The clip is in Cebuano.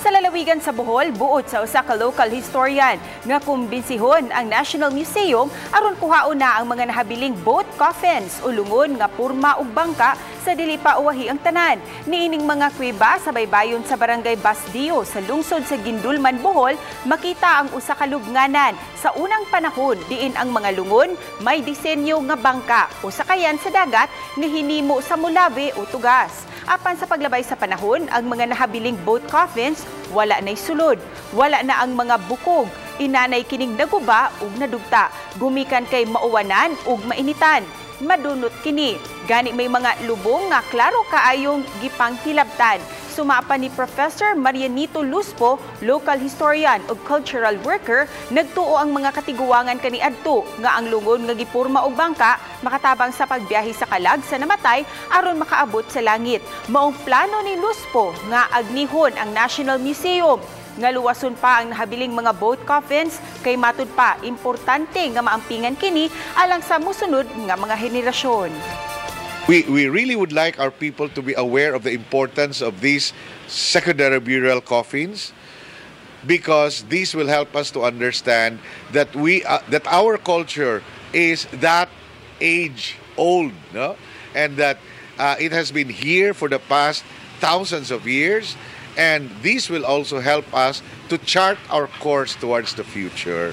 Sa lalawigan sa Bohol, buot sa usa ka local historian nga kumbinsihon ang National Museum aron kuhaon na ang mga nahabiling boat coffins o lungon nga purma og bangka sa dili pa uwahi ang tanan. Niining mga kuweba sa baybayon sa Barangay Basdio sa lungsod sa Guindulman, Bohol, makita ang usa ka lubnganan sa unang panahon diin ang mga lungon may disenyo nga bangka o sakayan sa dagat nga hinimo sa molave o tugas. Apan sa paglabay sa panahon, ang mga nahabiling boat coffins wala na'y sulod. Wala na ang mga bukog. Inanay kining naguba ug nadugta. Gumikan kay mauwanan ug mainitan. Madunot kini. Gani may mga lubong nga klaro kaayong gipanghilabtan. Sumapa ni Professor Marianito Luspo, local historian ug cultural worker, nagtuo ang mga katiguangan kaniadto nga ang lungon nga gipurma og bangka makatabang sa pagbiyahe sa kalag sa namatay aron makaabot sa langit. Maong plano ni Luspo nga agnihon ang National Museum nga luwason pa ang nahabiling mga boat coffins kay matud pa importante nga maampingan kini alang sa musunod nga mga henerasyon. We really would like our people to be aware of the importance of these secondary burial coffins because these will help us to understand that our culture is that age old, no? And that it has been here for the past thousands of years, and these will also help us to chart our course towards the future.